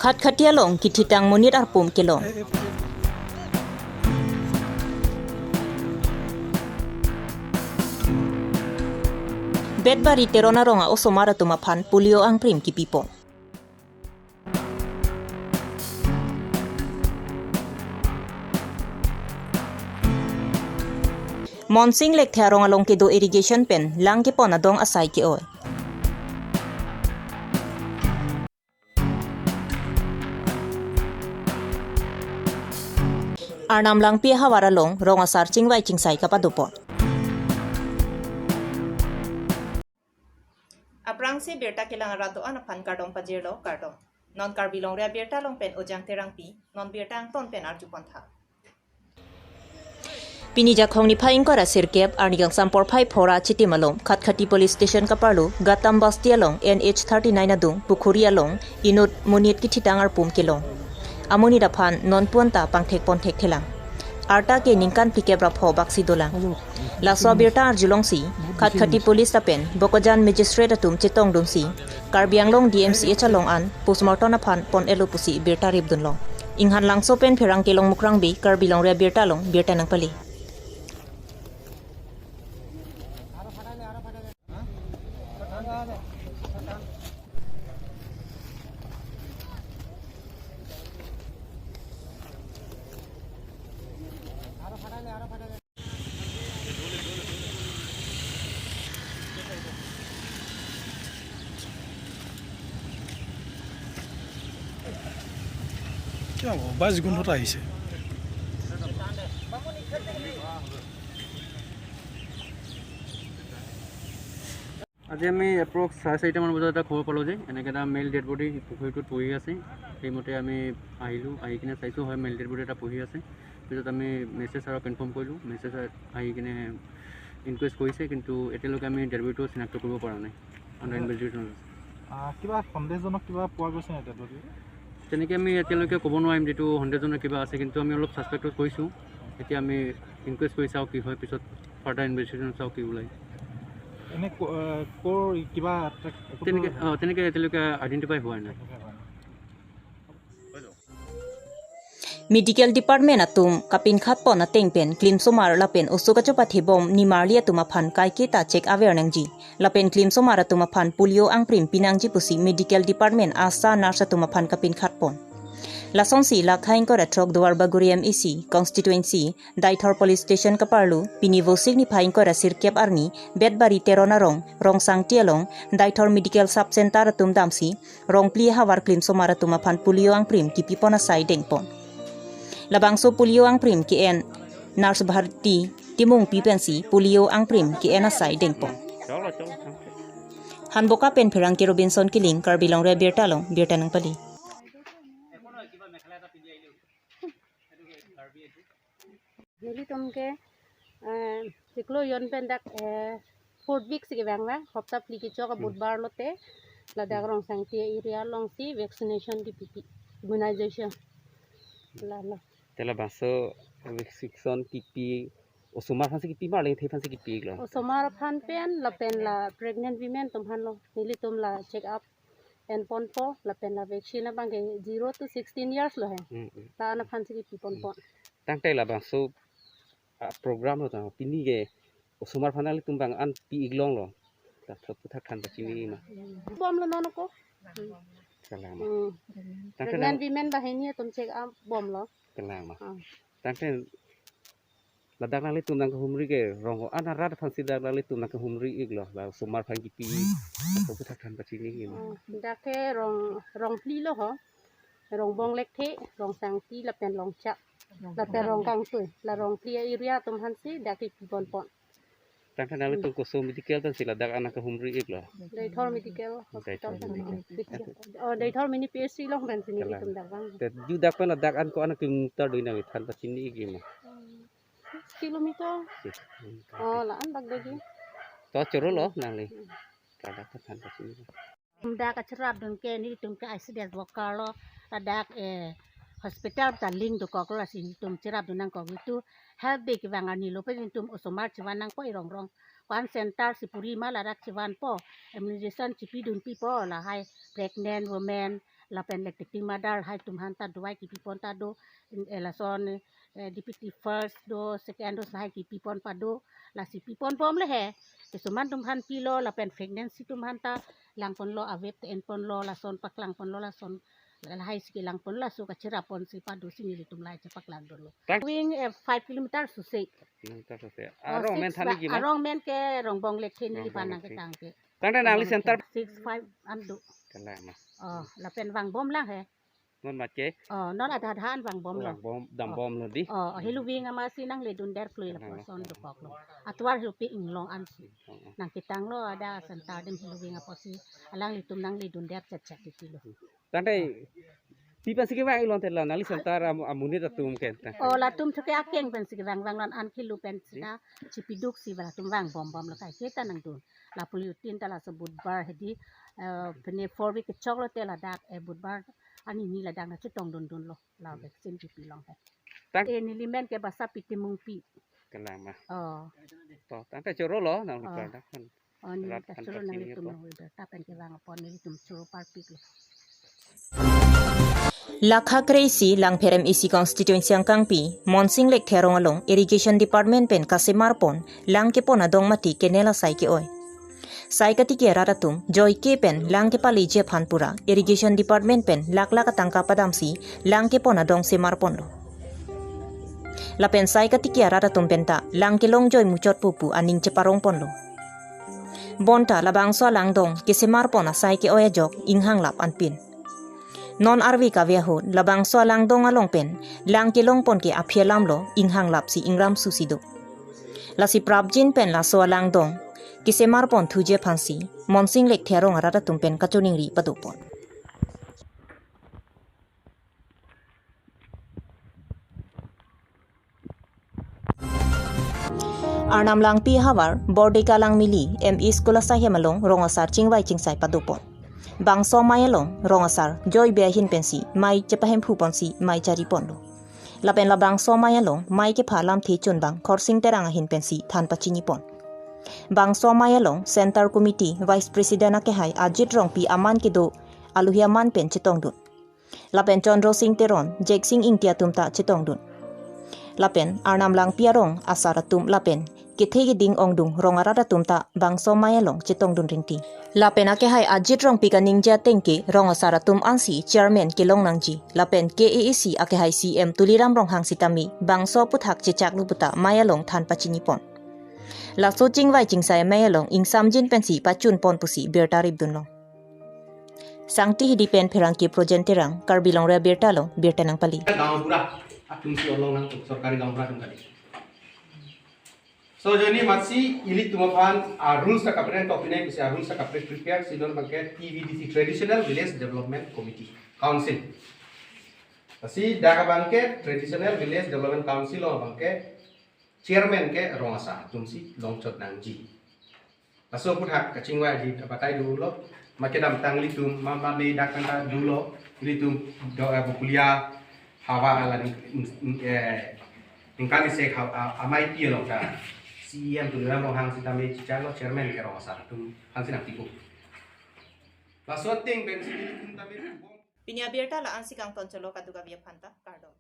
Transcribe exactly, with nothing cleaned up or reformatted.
Khatkhati along kithitang monit arpum kelong. Betbari Teron arong a-osomar atum aphan polio angprim kipipon. Monsing Lekthe arong along kedo irrigation pen lang kepon adong asai ke-oi. Arnam Langpi ahavar along rong asar chingvai chingsai kapadopon. Aphrangsi birta kelang arat do-an aphan kardom pajirlo, kardom. Non Karbi Longri abirta along pen Ojang Terangpi, non birta angton pen arjupon tha. Pini Jakhong niphai ingkoi ra sirkep arni kangsam porphai phora chitim along Khatkhati Police Station kaparlo Gatam Basti along N H thirty-nine adung Pukhuri along inut monit kithitang arpum kelong. Amonit aphan nonpu anta pangthekpon thekthelang. Arta ke ningkan phlikep ra pho baksi dolang. Laso abirta arjulongsi Khatkhati Police lapen Bokajan Magistrate atum chetongdunsi Karbi Anglong D M C H along an postmortem aphan pon-etlo pusi birta ripdunlong. Inghan Langso pen Pherangke Longmukrang Bey, Karbi Longri abirta along birta nangpale. কিয় হ'ব? বাছ গোন্ধ এটা আহিছে। আজি আমি এপ্ৰক্স চাৰে চাৰিটামান বজাত এটা খবৰ পালোঁ যে এনেকৈ এটা মেল ডেড বডি পুখুৰীটোত পৰি আছে। সেইমতে আমি আহিলোঁ, আহি কিনে চাইছোঁ হয় মেল ডেড বডি এটা পৰি আছে। পিছত আমি মেছেজ ছাৰক ইনফৰ্ম কৰিলোঁ, মেছেজ ছাৰ আহি কিনে ইনকুৱেষ্ট কৰিছে, কিন্তু এতিয়ালৈকে আমি ডেড বডিটো চিনাক্ত কৰিব পৰা নাই। আণ্ডাৰ ইনভেষ্টিগেশ্যন আছে। আহ, কিবা সন্দেহজনক কিবা পোৱা গৈছে নেকি ডেড বডি? তেনেকৈ আমি এতিয়ালৈকে ক'ব নোৱাৰিম যিটো সন্দেহজনক কিবা আছে, কিন্তু আমি অলপ ছাছপেক্ট কৰিছোঁ। এতিয়া আমি ইনকুৱেষ্ট কৰি চাওঁ কি হয়, পিছত ফাৰ্ডাৰ ইনভেষ্টিগেশ্যন চাওঁ কি ওলায়। এনে ক-, আহ, ক'ৰ কিবা এটা, ক'তো তেনেকৈ, অ, তেনেকৈ এতিয়ালৈকে আইডেণ্টিফাই হোৱা নাই। Medical Department atum kapinkhatpon ateng pen klimsomar lapen oso kachopathebom nimarli atum aphan kaiketa check aver nangji. Lapen klimsomar atum aphan polio angprim pinangji pusi Medical Department ASHA nurse atum aphan kapinkhatpon. Lasonsi la ingkoi ra throk Duarbagori M A C constituency Deithor Police Station kaparlo pini Vosik niphai ingkoi ra sirkep arni Betbari Teron arong Rongsangti along Deithor Medical Sub Center atum damsi Rongphli ahavar klimsomar atum aphan polio angprim kipipon asai dengpon. Labangso polio angprim ke-en Nurse Bharti Timungpi pensi polio angprim ke-en asai dengpon. Hanboka pen Pherangke Robinson Killing, Karbi Longri abirta along birta nangpale. Nelitum ke, eh, chiklo jon pen dak, eh, fourth week si kevang vang, hopta phli kechok a Hmm. Budhbar lote, ladak Hmm. Rongsangti area alongsi vaccination kipipi, immunization. La, la. Te labangso vaccination kipi, osomar aphansi kipi mar, lengthe aphansi kipi lo? Osomar aphan pen, lapen la pregnant women atum aphan lo, nelitum la check up enponpo, lapen la vaccine abang ke zero to sixteen years lo he. Hmm, hmm. La-an aphansi kipiponpo. Tangte labangso, ah, program lo tang, pini ke osomar aphan nanglitum bang-an pi-ik longlo. Ta thot puthak than pachini ma. Bomlo non ako. Kalang ma. Hmm. Tangte Pregnant nang women banghini atum check up bomlo. Kalang ma. Ah. Tangte ladak nanglitum nangkehumri ke rong ko-an arat aphansi dak nanglitum nangkehumri-iklo, la osomar aphan kipi. Thot puthak than pachini ma. Oh, dak ke rong, Rongphli lo ho. Rongbong Lekthe, Rongsangti lapen Longchak, lapen Rongkangtui, la Rongphli area atum aphansi dak kipiponpon. Tangte nanglitum koso medical pensi ladak an nangkehumri-iklo? Deithor Medical Hospital. Deithor Medical. Oh, Deithor Mini P H C along pensi Kalang. Nelitum dak vang. Te ju dak pen ladak an ko-an kilometer do nangli than pachini-ik ma? Kilometer. Six kilometer. Oh, la-an bak degi. To choro lo nangli. Hmm. Ladak than pachini. Dak kacherapdun ke nelitum ke I C D S worker lo, ladak, eh, hospital ta link dokoklo, lasi nelitum cherapdun nangkok, itum health bey kevang arni lo pen nelitum osomar chevan nangpo, irong rong. Ko-an center si puri ma ladak chevanpo, immunization chipidunpipo, lahai pregnant women, lapen lactating mother lahai atum aphan ta dawai kipipon ta do, eh, lason, eh, D P T first do, second dose lahai kipipon pado, lasi pipon bom le he. Kesuman atum aphan pilo, lapen pregnancy atum aphan ta langponlo, avep te enponlo, lason paklangponlo, lason lahai si kelangpon, laso kachirapon si pado si nelitum lahai chepaklang dolo. Tang- Wing, eh, five kilometer suse. Kilometer suse. Oh, Arong men six than ba-, nangji ma? Arong men ke Rongbong Lake neli Rongbong panang Lake. Ketang ke. Tangte nangli Rongbong center? Lake six five an do. Kalang ma. Oh, lapen vangbom lang he. Non mat ke? Oh, non adha adha an vangbom Oh, lo. Vangbom, dambom lo di. Oh, helo wing amatsi nangle dundet klui Kalang lapuson ma. Dokok lo. Atovar helopi inglong ansi. Oh, oh. Nangketanglo ada center adim helo wing apotsi alanglitum nangle dundet chet chet titi lo. Tangte, pi pensi kevang ilon tela, nangli center am-, amonit atum ke. Oh, latum chuke akeng pensi kevang, vang non an kilo pen sita, chipiduk si ba latum vangbom bom lo kai kita nangdun. La polythene ta laso Budbar hedi, eh, pene four week kechok lote ladak, eh, Budbar arni ni ladak nangchetong dundun lo, la Hmm. vaccine kipi long he. Tang- Eh, neli men ke Basapiti Mungpi. Kalang ma. Oh. To, tangte choro lo, nang Oh. Budbar dak kan. Oh, neli Rat ta kan choro nang terpilih litum apa? Nang Budbar ta pen kevang apot nelitum choro parpik lo. Lakha kre-isi Langpher M A C constituency angkangpi, Monsing Lekthe arong along Irrigation Department pen kasemar pon, lang kepon adong mati canal asai ke-oi. Sai katiki arat atum, joike pen lang kepaleji aphan pura, Irrigation Department pen lakh lakh atangka padamsi, lang kepon adong semar ponlo. Lapen sai katiki arat atum penta, lang kelong joi muchot pupu aning cheparong ponlo. Bonta labangso alangdong, kesemar pon asai ke-oi ajok, inghang lap anpin. Non arve kave ahut, labangso alangdong along pen, lang kelong pon ke aphi alam lo, inghang lap si ingram susi do. Lasi prapjin pen laso alangdong, kesemar pon thuji aphansi, Monsing Lekthe arong arat atum pen kachoningri pado pon. Arnam Langpi havar, Bordeka Langmili, M E school asaihem along, rong asar chingvai chingsai pado pon. Bangso amei along, rong asar, joi be ahin pensi, mei chepahemphu ponsi, mei chari ponlo. Lapen labangso amei along, mei kepha lamthe chunbang, Khorsing Terang ahin pensi, than pachini pon. Bangso amei along, Center Committee, Vice President akehai, Ajit Rongpi aman kedo, alohi aman pen chetongdun. Lapen Chandra Sing Teron, Jeksing Ingti atum ta chetongdun. Lapen Arnam Langpi arong asar atum lapen kethe keding ongdung rong arat atum ta bangso amei along chetongdun ringting. Lapen akehai Ajit Rongpi kaningje ateng ke rong asar atum ansi chairman kelong nangji. Lapen K A A C akehai C M Tuliram Ronghang sitame bangso aphuthak chechaklo puta amei along than pachini pon. Laso chingvai chingsai amei along ingsamjin pensi pachun pon pusi birta ripdun long. Sangti Hidi pen Pherangke Projen Terang, Karbi Longri Abirta along, birta nangpali. Gaonbura atum si olong nang sorkari gaonbura atum kali. So, joni matsi ilitum aphan, ah, rules ta kaprek, topine kusi, ah, rules ta kaprek prepare si non abangke T V D C, Traditional Village Development Committee, Council. Lasi dak abangke Traditional Village Development Council along abangke chairman ke rong asar atum si longchot nangji. Laso aphuthak kachingvai di abatai dolo, ma kedamtang ilitum, ma, ma me dak kanta dolo, ilitum do, eh, Bokolia havar along, mm, mm, eh, ningkan isi ha-, a-, amei pi along ta C E M Tuliram Ronghang sitame chechaklo chairman ke rong asar atum aphansi nangtipu. Laso ateng pensi ilitum tame bom. Pini abirta la-ansi kangton cholo, kadokave aphanta kardom.